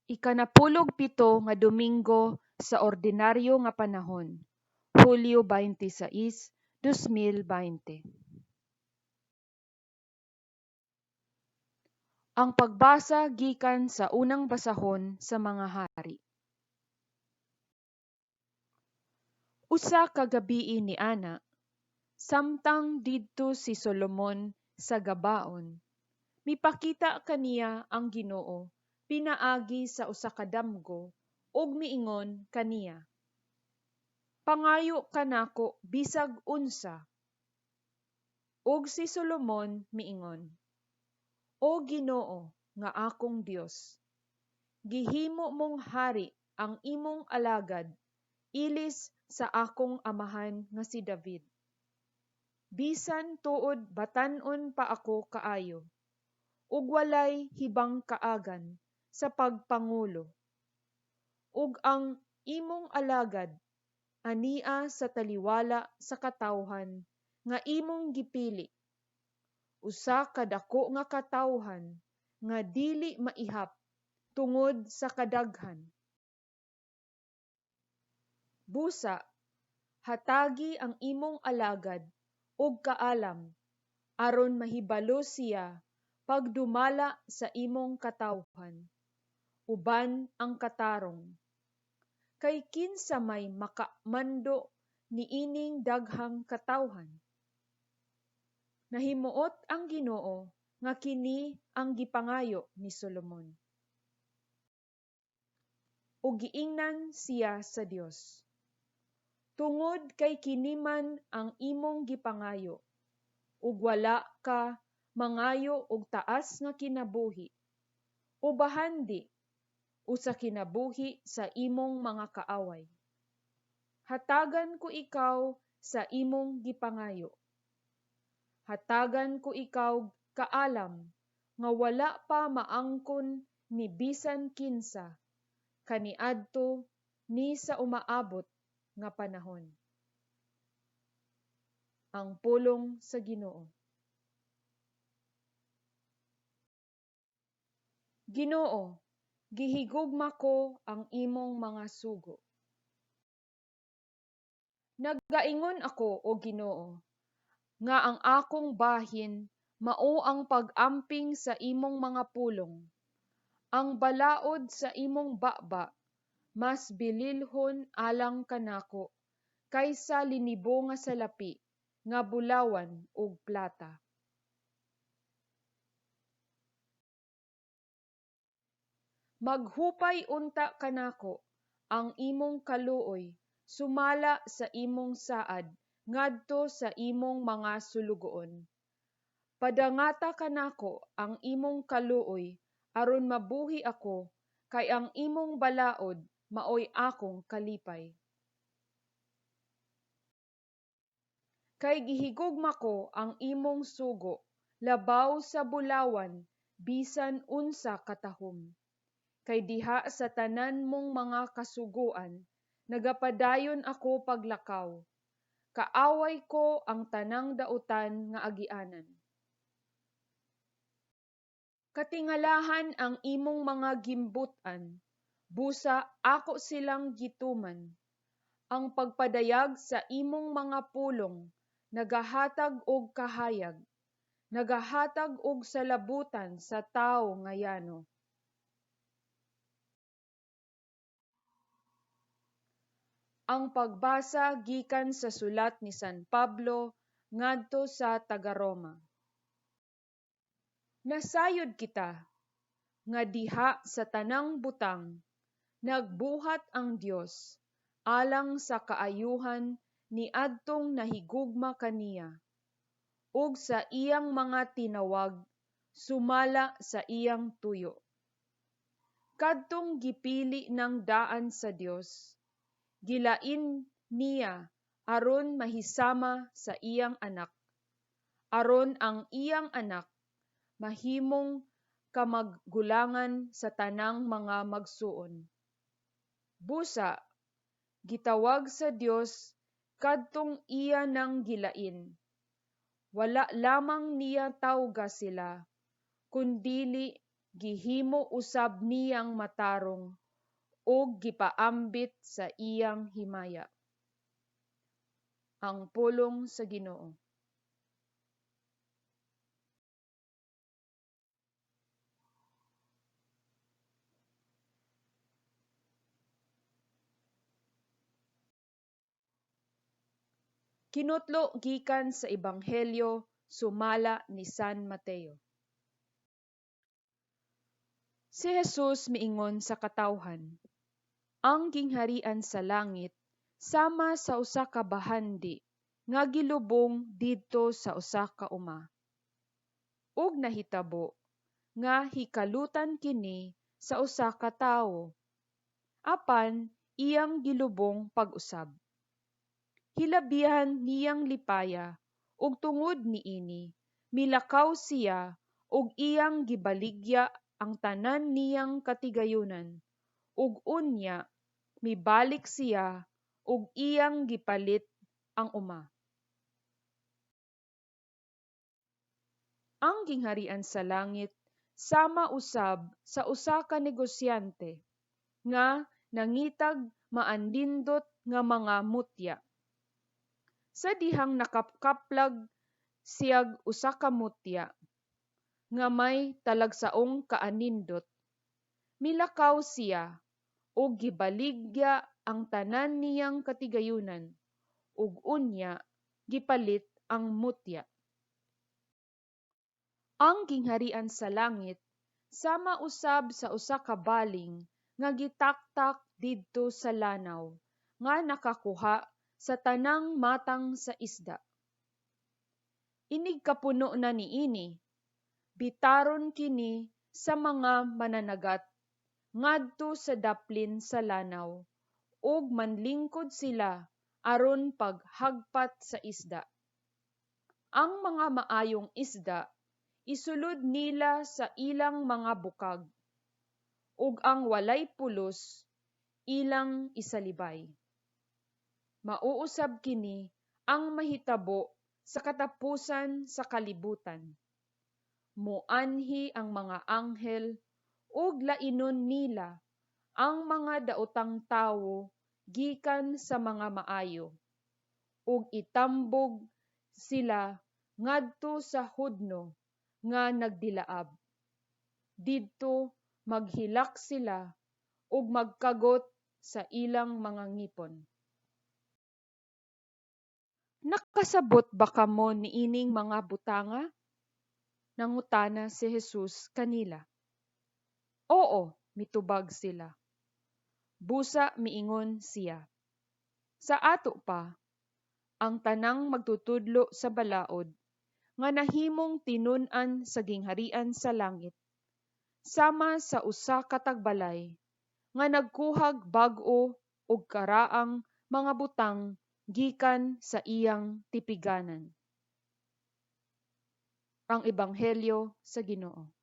Ikanapulog pito nga Domingo sa Ordinaryo nga Panahon, Hulyo 26, 2020. Ang pagbasa gikan sa unang basahon sa mga Hari. Usa ka gabii niana, samtang didto si Solomon sa Gabaon, mipakita kaniya ang Ginoo pinaagi sa usa ka damgo ug miingon kaniya, Pangayo ka nako bisag unsa. Ug si Solomon miingon, O Ginoo nga akong Dios, gihimo mong hari ang imong alagad ilis sa akong amahan nga si David. Bisan tuod batan-on pa ako kaayo, ug walay hibang-kaagan sa pagpangulo. Ug ang imong alagad ania sa taliwala sa katawhan nga imong gipili, usa ka dako nga katawhan nga dili maihap tungod sa kadaghan. Busa, hatagi ang imong alagad og kaalam aron mahibalo siya pagdumala sa imong katawhan, uban ang katarong. Kay kinsa may makamando niining daghang katawhan? Nahimuot ang Ginoo nga kini ang gipangayo ni Solomon. Ug giingnan siya sa Dios, Tungod kay kini man ang imong gipangayo, ug wala ka mangayo og taas nga kinabuhi, o bahandi o sa kinabuhi sa imong mga kaaway, hatagan ko ikaw sa imong gipangayo. Hatagan ko ikaw kaalam nga wala pa maangkon ni bisan kinsa kaniadto ni sa umaabot nga panahon. Ang pulong sa Ginoo. Ginoo, gihigugma ko ang imong mga sugo. Nagaingon ako, O Ginoo, nga ang akong bahin mao ang pag-amping sa imong mga pulong. Ang balaod sa imong baba mas bililhon alang kanako kaysa linibo nga salapi nga bulawan ug plata. Maghupay unta kanako ang imong kaluoy sumala sa imong saad ngadto sa imong mga sulugoon. Padangata kanako ang imong kaluoy aron mabuhi ako, kay ang imong balaod maoy akong kalipay. Kay gihigugma ko ang imong sugo labaw sa bulawan bisan unsa katahom. Kay diha sa tanan mong mga kasugoan nagapadayon ako paglakaw. Kaaway ko ang tanang dautan nga agianan. Katingalahan ang imong mga gimbut-an, busa ako silang gituman. Ang pagpadayag sa imong mga pulong nagahatag og kahayag, nagahatag og salabutan sa tawo nga yano. Ang pagbasa gikan sa sulat ni San Pablo ngadto sa taga-Roma. Nasayod kita nga diha sa tanang butang nagbuhat ang Dios alang sa kaayuhan niadtong nahigugma kaniya ug sa iyang mga tinawag sumala sa iyang tuyo. Kadtong gipili nang daan sa Dios, gilain niya aron mahisama sa iyang Anak, aron ang iyang Anak mahimong kamagulangan sa tanang mga magsuon. Busa, gitawag sa Dios kadtong iya nang gilain. Wala lamang niya tawga sila, kundili Gihimo usab niyang matarong ug gipaambit sa iyang himaya. Ang pulong sa Ginoo. Kinutlo gikan sa Ebanghelyo sumala ni San Mateo. Si Jesus miingon sa katawhan, Ang gingharian sa langit sama sa usa ka bahandi nga gilubong didto sa usa ka uma. Ug nahitabo nga hikalutan kini sa usa ka tawo, apan iyang gilubong pag-usab. Hilabihan niyang lipaya ug tungod niini milakaw siya ug iyang gibaligya ang tanan niyang katigayunan, ug unya mibalik siya ug iyang gipalit ang uma. Ang gingharian sa langit sama usab sa usa ka negosyante nga nangitag maanindot nga mga mutya. Sa dihang nakakaplag siyag usa ka mutya nga may talagsaong kaanindot, milakaw siya ug gibaligya ang tanan niyang katigayunan, ug unya gipalit ang mutya. Ang gingharian sa langit sama usab sa usa ka baling nga gitaktak didto sa lanaw nga nakakuha sa tanang matang sa isda. Inig kapuno na niini, bitaron kini sa mga mananagat ngadto sa daplin sa lanaw ug manlingkod sila aron paghagpat sa isda. Ang mga maayong isda isulod nila sa ilang mga bukag, ug ang walay pulos ilang isalibay. Mao usab kini ang mahitabo sa katapusan sa kalibutan. Moanhi ang mga anghel ug lainon nila ang mga daotang tawo gikan sa mga maayo, ug itambog sila ngadto sa hudno nga nagdilaab. Didto maghilak sila ug magkagot sa ilang mga ngipon. Nakasabot ba kamo niining mga butanga? Nangutana si Jesus kanila. Oo, mitubag sila. Busa miingon siya, Sa ato pa, ang tanang magtutudlo sa balaod nga nahimong tinun-an sa gingharian sa langit, sama sa usa ka tagbalay nga nagkuhag bag-o ug karaang mga butang gikan sa iyang tipiganan. Ang Ebanghelyo sa Ginoo.